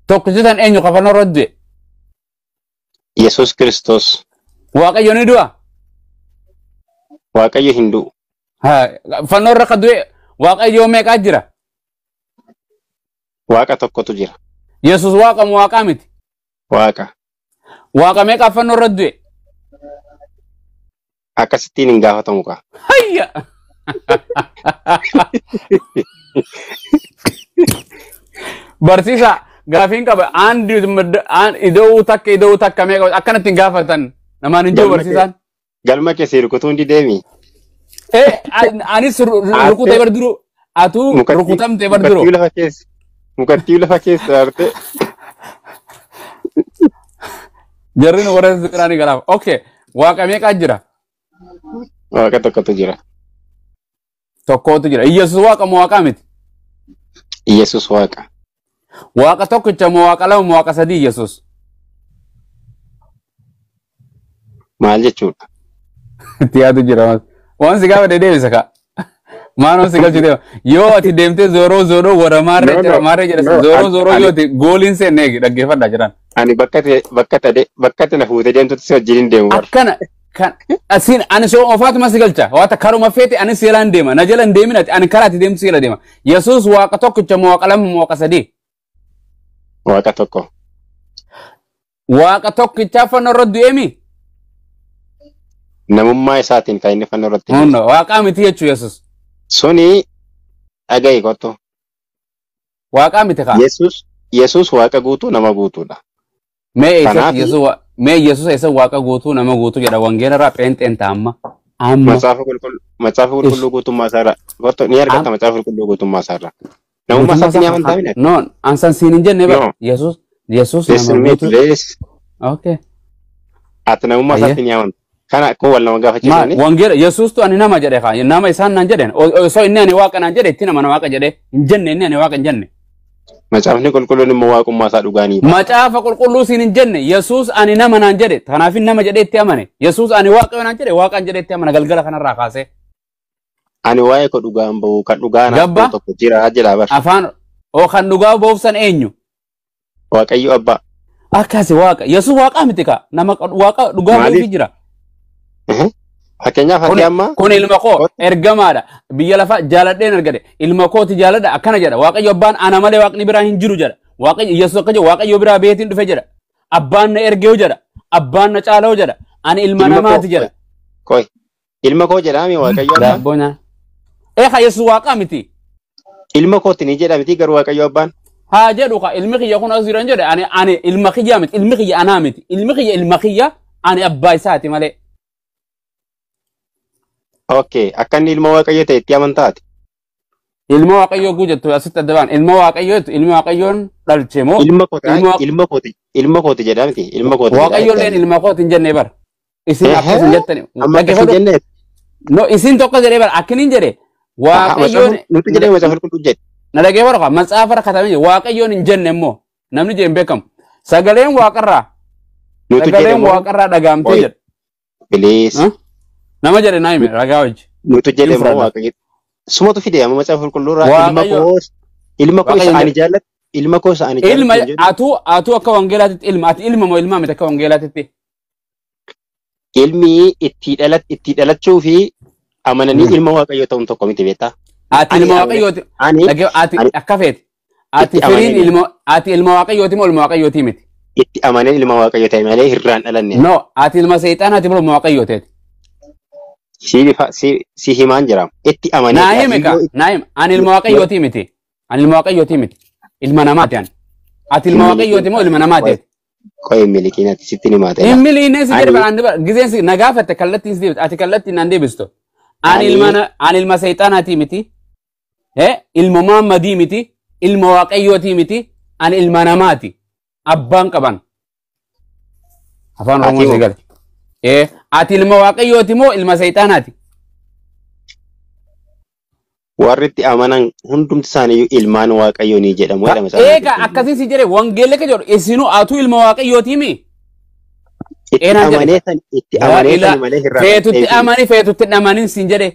Tokkichi san eenyu ka fannoo irratti du'e? Yesuus Kiristoos. Waaqayyo ni du'a? Waaqayyo hin du'u. Fannoo irra ka du'e Waaqayyo meeqaa jira? Waaqa tokkotu jira. Yesuus waaqa moo waaqaa miti? Waaqa. Waaqa meeqaa fannoo irratti du'e? Akkasittiin hin gaafatamu kaa. Hayya! Barsiisaa gaafiin qaba aan ida'uu takka ida'uu takka meeqa akkanatti hin gaafatan namaan hin jiru barsiisaan. Galma kee si rukutuu hundi deemi. Anis rukutee bar duru atuu rukutamtee bar duru. Mukattii lafa keessa. Mukattii lafa keessa arte. Jarri nu warra biraanii galaaf. Okay, waaqa meeqaa jira? Waaqa tokkotu jira. Tokkotu jira. Iyyasuus waaqa moo waaqaa miti? Iyyasuus waaqa. Waaqa tokkicha moo waaqa lama moo waaqa sadii Iyyasuus? Maal jechuudha? Itti yaadu jira. Waan si gaafa deebisa ka. Maanoon si galchu deema. Yoo ati deemtee zooroo zooroo warra maarree jira maarree jira zooroo zooroo yoo ati gooliin seenne eegi dhaggeeffadhaa jiran. Ani bakka ta'e na fuutee deemtutti si wajjin hin deemu bara. Akkana kan asiin ani si ofaatuma si galcha. Waata karuma feete ani si jalaan deema. Na jala hin deemin ati ani karaa ati deemtu si jala deema. Yesuus waaqa tokkicha moo waaqa lama moo waaqa sadii? Waaqa tokko. Waaqa tokkichaa fannoo irra du'eemi? Namummaa isaatiin kan inni fannoo irratti. Hunna waaqaa miti jechuu Yesuus. Suni dhaga'i kottu. Waaqaa miti kaa. Yesuus waaqa guutuu nama guutuudha. Mee eessatti Yesuus mee Yesuus eessa waaqa guutuu nama guutuu jedha wangeela irraa pheenxeen ta'amma. Amma. Macaafa qulqulluu guutummaa isaarraa. Kottu ni argatta macaafa qulqulluu guutummaa isaarraa. Namummaa isaatti ni amantaa miti. No, ansan siin hin jenne bara. Yesuus Yesuus nama guutuu. Okay. Ati namummaa isaatti ni amanta. Kana kun wal nama gaafachiisani. Wangeela Yesuustu ani nama jedhe kaa nama isaan naan jedhen osoo inni ani waaqa naan jedhe itti nama waaqa jedhe hin jenne inni ani waaqa hin jenne. Macaafni qulqulluun immoo waaqummaa isaa dhugaanii. Macaafa qulqulluu siin hin jenne Yesuus ani nama naan jedhe kanaaf nama jedhe itti amane Yesuus ani waaqa naan jedhe waaqaan jedhe itti amane galgala kanarraa kaasee. Ani waa'ee koo dhugaan bahu kan dhugaa naaf tokko jira jedha bara. Afaan oo kan dhugaa bahuuf san eenyu? Waaqayyo abbaa. Akkasi waaqa Yesuus waaqaa miti kaa nama waaqa dhugaa bahuuf jira. Fakkeenyaaf ati amma kun ilma koo ergamaadha biyya lafaa jaaladheen argate ilma kooti jaaladha akkana jedha waaqayyo abbaan ana malee waaqni biraa hin jiru jedha waaqayyo Yesuus akka jedhu waaqayyo biraa beetiin dhufe jedha abbaan na ergeewu jedha abbaan na caala'u jedha ani ilma namaati jedha. Koi ilma koo jedhaami waaqayyo abbaan. Daabboo nyaa. Eekaa Yesuus waaqaa miti. Ilma kooti ni jedha miti garuu waaqayyo abbaan. Haa jedhu ka ilmi kiyya kun as jiran jedhe ani ani ilma kiyya miti ilmi kiyya anaa miti ilmi kiyya ilma kiyya ani abbaa isaati malee. Okay, akka inni ilma waaqayyoo ta'e itti amantaati. Ilma waaqayyoo guu jettu asitti adda ba'an ilma waaqayyoo jettu ilma waaqayyoon dhalche moo? Ilma kooti jedhaa miti ilma kooti. Waaqayyoon leen ilma kooti hin jenne bara. Isin akkas hin jettani. Amma akkas hin jenne. No isin tokko jedhee bara akkiniin jedhe waaqayyoon. Nuti jedhee macaafa qulqulluu jedhe. Na dhagee bara macaafa rakkatamee jedhe waaqayyoon hin jenne immoo namni jedhe hin beekamu. Sagaleen waaqarraa. Sagaleen waaqarraa dhagaamtee jedhe. Please. Nama jedhe naa hime ragaa hojii. Nuti jedhe immoo waaqayyo. Sumatu fide amma macaafa qulqulluu irraa ilma koo isa ani jaalladhu ilma koo isa ani jaalladhu. Ilma atuu akka wangeelaatitti ilma ati ilma moo ilmaa miti akka wangeelaatitti. Ilmi itti dhalachuu fi amananii ilma waaqayyoo ta'uun tokko miti beektaa. Ati ilma waaqayyooti. Ati akka feete. Ati firiin ilma ati ilma waaqayyooti moo ilma waaqayyooti miti. Itti amanee ilma waaqayyoo ta'e malee hirraan dhalanne. No ati ilma seexaanaati moo ilma waaqayyoo ta'e. Si himaan jira. Itti amanee. Naa hime ka naa hime ani ilma waaqayyooti miti. Ani ilma waaqayyooti miti. Ilma namaati ani. Ati ilma waaqayyooti moo ilma namaati? Qoy milikiin ati sitti ni maate. Hin miliinee si jedhe ani gizeen si na gaafatte kallattiin si deebiste ati kallattiin naan deebistu. Ani ilma seexaanaati miti. Ilma Muhammadii miti. Ilma waaqayyooti miti. Ani ilma namaati. Abbaan qaban. Afaan Oromoo si gale. Ati ilma waaqayyooti moo ilma seexaanaati? Warri itti amanan hundumti isaaniiyyuu ilmaan waaqayyoo ni jedhamu. Eegaa akkasiin si jedhe wangeelli akka jedhu isinuu atuu ilma waaqayyooti mi? Itti amanee malee hirraa. Feetutti amanii feetutti hin amanin siin jedhe.